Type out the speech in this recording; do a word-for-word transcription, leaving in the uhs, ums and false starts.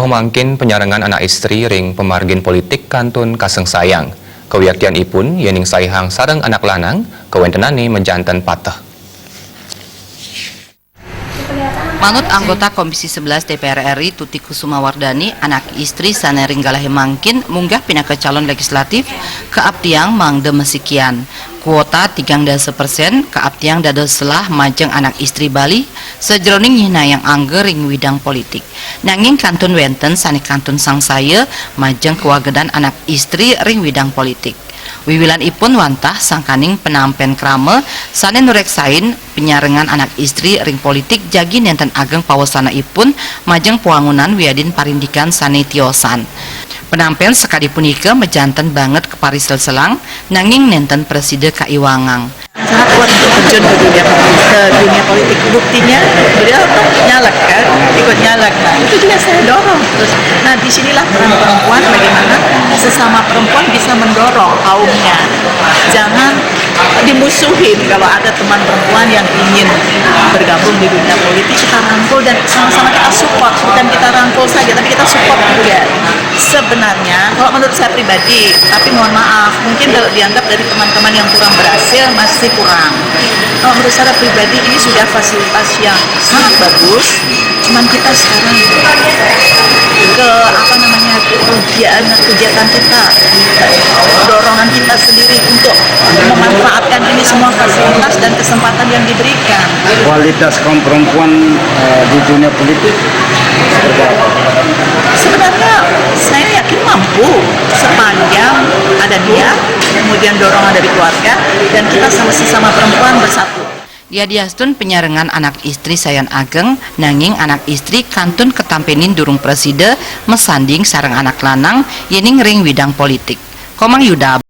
Mangkin penyarengan anak istri ring pamargin politik kantun kasengsayang. Kawiaktianipun, yening saihang sareng anak lanang, kawentenane majanten pateh. Manut anggota Komisi sebelas D P R R I Tuti Kusuma Wardani, anak istri sane ring galahe mangkin munggah pinaka calon legislatif kaaptiang mangda masikian. Kuota tigang dasa persen kaaptiang dados selah majeng anak istri Bali sajeroning nyihnayang angga ring widang politik. Nanging kantun wenten sane kantun sangsaya majeng kawagedan anak istri ring widang politik. Wiwilanipun wantah sangkaning penampen krama sane nureksain penyarengan anak istri ring politik jagi nenten ageng pawasanaipun majeng pawangunan wiadin parindikan sane tiosan. Penampen sakadi punika majanten banget kaparisel-selang, nanging nenten prasida kaiwangang. Sangat kuat untuk terjun ke dunia politik, ke dunia politik. Buktinya beliau tuh nyalek kan, ikut nyalek. Nah, itu juga saya dorong terus. Nah, disinilah peran perempuan, bagaimana sesama perempuan bisa mendorong kaumnya. Jangan dimusuhin kalau ada teman perempuan yang ingin bergabung di dunia politik, kita rangkul dan sama-sama kita support. Bukan kita rangkul saja, tapi kita support juga. Sebenarnya, kalau menurut saya pribadi, tapi mohon maaf, mungkin kalau dianggap dari teman-teman yang kurang berhasil, masih kurang. Kalau menurut saya pribadi, ini sudah fasilitas yang sangat bagus. Cuman kita sekarang ke apa namanya, kegiatan, kegiatan kita, dorongan kita sendiri untuk memanfaatkan ini semua fasilitas dan kesempatan yang diberikan. Kualitas kaum perempuan eh, di dunia politik seperti apa? Sebenarnya saya yakin mampu sepanjang ada niat, kemudian dorongan dari keluarga, dan kita sama sesama perempuan bersatu. Yadiastun penyarengan anak istri sayan ageng, nanging anak istri kantun katampenin durung prasida masanding sareng anak lanang yening ring widang politik. Komang Yuda.